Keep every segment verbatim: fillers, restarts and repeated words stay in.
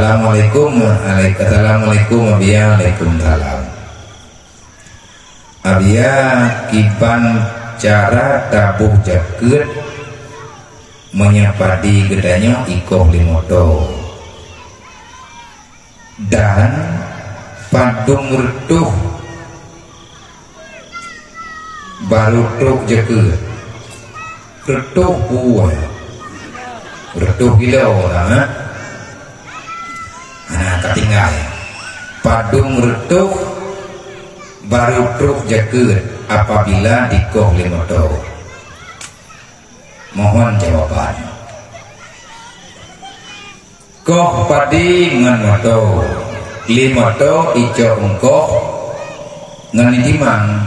Assalamualaikum. Waalaikumsalam. Abiya, kiban cara taboh jakeuet meunyoe padi geutanyoe ikoh lé moto? Dan padum reutôh barô trok jakeuet? Reutôh buah. Reutôh kilo lah, ha? Hana ka tinggai. Padum reutôh barô trok jakeuet apabila dikoh lé moto? Mohon jawaban. Koh padi ngon moto. Lé moto icok eungkoh ngon itimang.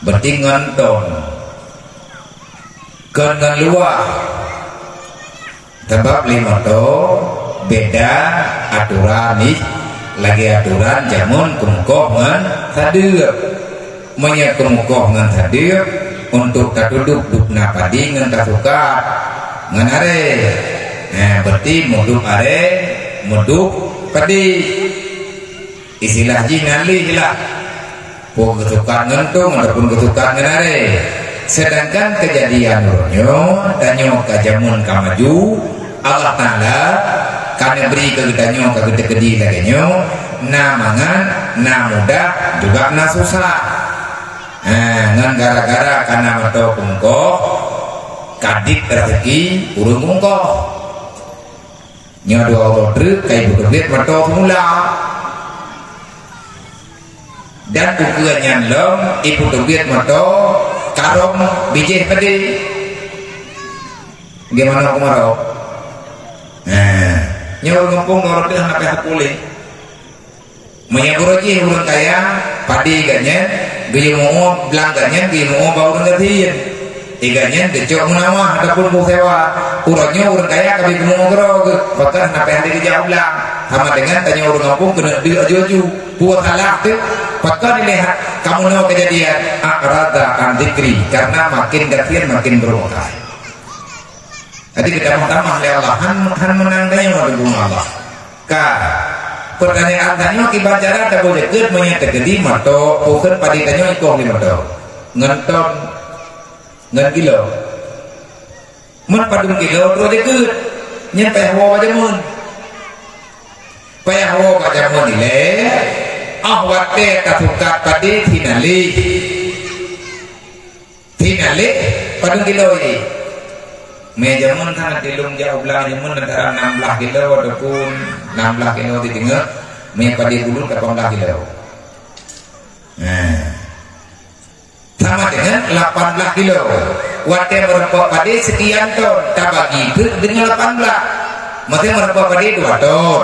Berarti ngon ton. Kon ngon luwah. Sabab lé moto beda atoran jih lagée atoran jameun keumeukoh ngon sadeueb. Meunyoe keumeukoh ngon sadeueb, untuk tatudôb dubna padi ngon tasukat ngon arée. Nah, berarti mudôb arée, mudôb padi. Istilah jih nalih lah. Peue geusukat ngon tông ataupun geusukat ngon arée. Sedangkan keujadian uroe nyoe, tanyoe ka jameun ka maju, Allah Taala ka neubri keu geutanyoe ka geuteukeudi lagée nyoe, na mangat, na mudah, juga na susah. Ha, ngon gara-gara kana meuto peungkoh, ka dit raseuki ureuëng peungkoh. Nyoe dua uroe treuk ka ipeuteubiet meuto seumula. Dan ukeue nyan lom ipeuteubiet meuto karông bijéh padé. Bagaimana keumarau? Nah, nyoe ureuëng gampông dua ratus hana payah puléh. Meunyoe uroe jih ureuëng kaya, padé gobnyan geuyue muoh, blang gobnyan geuyue muoh bak ureuëng gasien. Iga nyan geucok meunawah ataupun beusewa. Uroe nyoe ureuëng kaya ka bri keumeung keudroe geuh, pakon hana payah lé geujak u blang. Sama dengan tanyoe ureuëng gampông keuneuk deuek aju-aju. Peue salah teuh? Pakon ilée kamoe nyoe keujadian, a'rada an dzikri, karena makin gasien makin beureumakai. Jadi geutamah-tamah lé Allah, han, han meunang tanyoe lé bumoe Allah. Ka. Peutanyaan tanyoe kiban cara taboh jakeuet meunyoe teukeudi meuto, pakon padé tanyoe ikoh lé meuto. Ngon ton. Ngon kilo. Meun padum kilo droe jakeuet, nyan payah woe bak jameun. Payah woe bak jameun ilée, óh watée tasukat padé sinalih. Sinalih padum kilo jih. Mé jameun sangat dilông jak u blang jameun antara enam belas kilo ataupun enam belas kilo di teungoh, mé padé bulut lapan belas kilo. Nah. Sama dengan lapan belas kilo. Watée meurumpok padé sekian ton, tabagi teuk deungon lapan belas. Maksudnya meurumpok padé dua ton.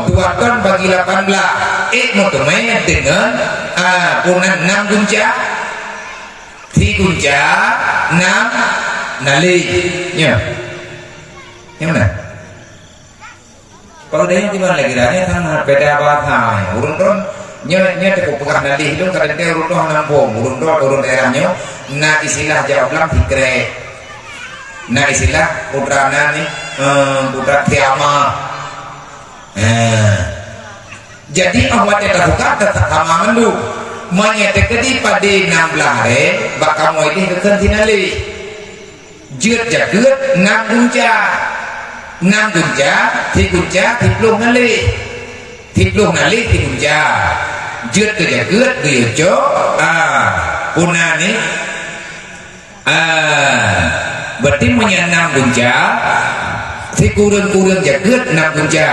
Dua ton bagi lapan belas. Ék meuteumé deungon, ah, punan enam gunca. Si gunca, enam nalih. Nyoe. Nyang mana? Kalau dayah di mana lagi dah, nyoe sangat beda bahasa. Ureuëng droe, nyoe, nyoe teupeugah nalih lôn, kadang-kadang ureuëng droe hana muphom. Ureuëng droe, ureuëng daerah nyoe, na istilah Jawa bilang sikrek. Na istilah putra na ni, eh, putra kiamah. Eh. Jadi, óh watée tasukat, teusama mandum. Meunyoe teukeudi padé nam blaih arée, bak kamoe ideh geukheun sinalih. Jeuet jakeuet nam gunca. Nam gunca, si gunca, si ploh nalih. Si ploh nalih, si gunca. Jeuet keu jakeuet, geuyue cok, ah, puna ni. Ah, berarti meunyoe nam gunca, sikureueng-kureueng jakeuet nam gunca.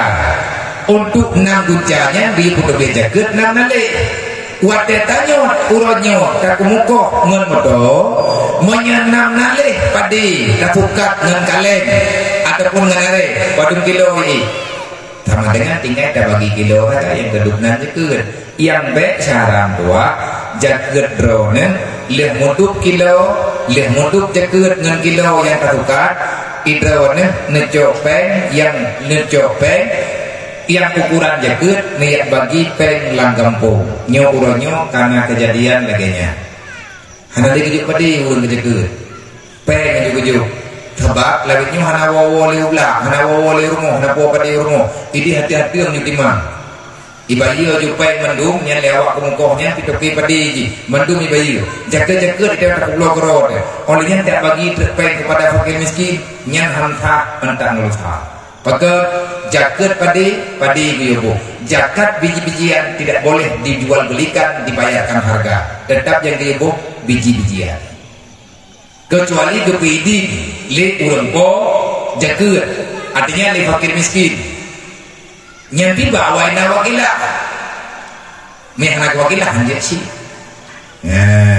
Untuk nam gunca nyan geuyue peuteubiet jakeuet nam nalih. Watée tanyoe uroe nyoe takeumukoh ngon moto, meunyoe nam nalih padé tasukat ngon kaleng ataupun ngon arée, padum kilo jih? Sama dengan tinggai tabagi kilo sagai nyang keudub nan jakeuet. Nyang bék saran tuha, jakeuet droeneuh lheueh mudub kilo, lheueh mudub jakeuet ngon kilo nyang tasukat, idroeneuh neucok péng nyang neucok péng Nyang ukuran jakeuet neujak bagi péng lam gampông. Nyoe uroe nyoe kana keujadian lagée nyan. Hana lé geujok padé ureuëng keu jakeuet. Péng geujok-geujok. Sabab lawét nyoe hana woe-woe lé u blang, hana woe-woe lé rumoh, hana woe padé u rumoh. Idéh até-até nyoe timang. Ibayeue ju péng mandum, nyan lé awak keumeukoh nyan pitoke padé jih. Mandum ibayeue. Jakeuet-jakeuet ité tapeubloe keudroe teuh. Óh lheueh nyan dak bagi trép péng keupada fakir miskin, nyan han that, han that ngon lôn that. Pakon, jakeuet padé, padé geuyue boh. Jakat biji-bijian tidak boleh dijual belikan, dibayarkan harga. Tetap nyang geuyue boh biji-bijian. Keucuali geupeuidin lé ureuëng po jakeuet, artinya lé fakir miskin. Nyan tiba awai na wakilah. Meuhana wakilah hanjeuet cit. Nah,